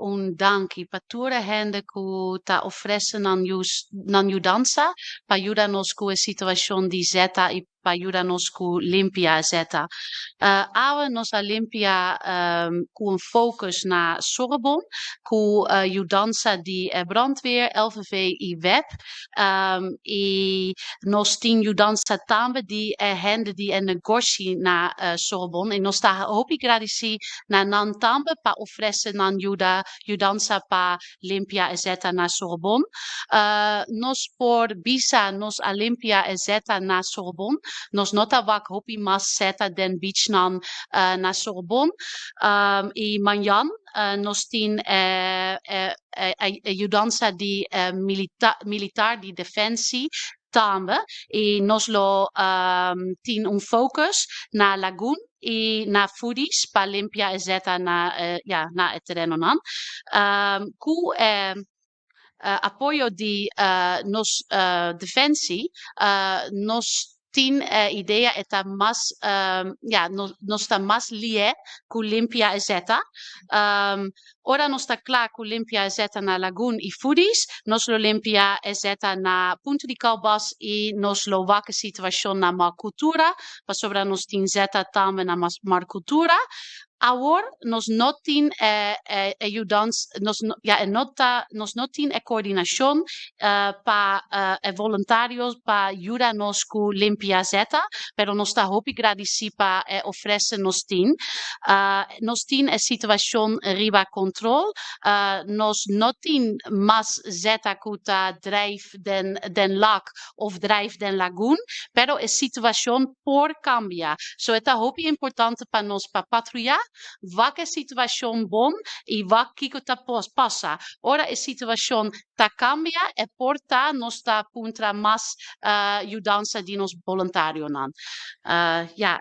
Un danki pa tur hende ku ta ofresé nan yudansa pa yuda nos ku e situashon di zeta i pa yuda nos ku limpia zeta. Awe nos a limpia ku un focus na Sorobon, ku yudansa di brandweer, LVV i WEB. I nos tin yudansa tambe di hende di e negoshi na Sorobon. I nos ta hopi gradisí na nan tambe pa ofresé nan yudansa pa limpia e zeta na Sorobon. Nos por bisa nos a limpia e zeta na Sorobon. Nos no ta wak hopi mas zeta den beachnan na Sorobon. I mañan nos tin yudansa di militar di defensie tambe. I nos lo tin un focus na Lagun i na Foodies pa limpia e zeta na, ja, na e terenonan. Ku apoyo di nos defensie, nos tin idea e ta mas, ja, nos ta mas lihé ku limpia e zeta. Ora nos ta kla ku limpia e zeta na Lagun i Foodies, nos lo limpia e zeta na Punto di Calbas i nos lo wak e situashon na Mar Cultura, pasobra nos tin zeta tambe na Mar Cultura. Awor nos no tin yudansa, nos no, ja, no ta, nos no tin e koordinashon pa voluntario pa yuda nos ku limpia zeta, pero nos ta hopi gradisí pa ofresé nos tin. Nos tin e situashon riba kontrol, nos no tin mas zeta ku ta drijf den Lac òf drijf den Lagun, pero e situashon por kambia. So e ta hopi importante pa nos pa patruyá, wak e situashon bon i wak kiko ta pasa. Ora e situashon ta kambia e por ta nos ta puntra mas yudansa di nos voluntarionan. Ja,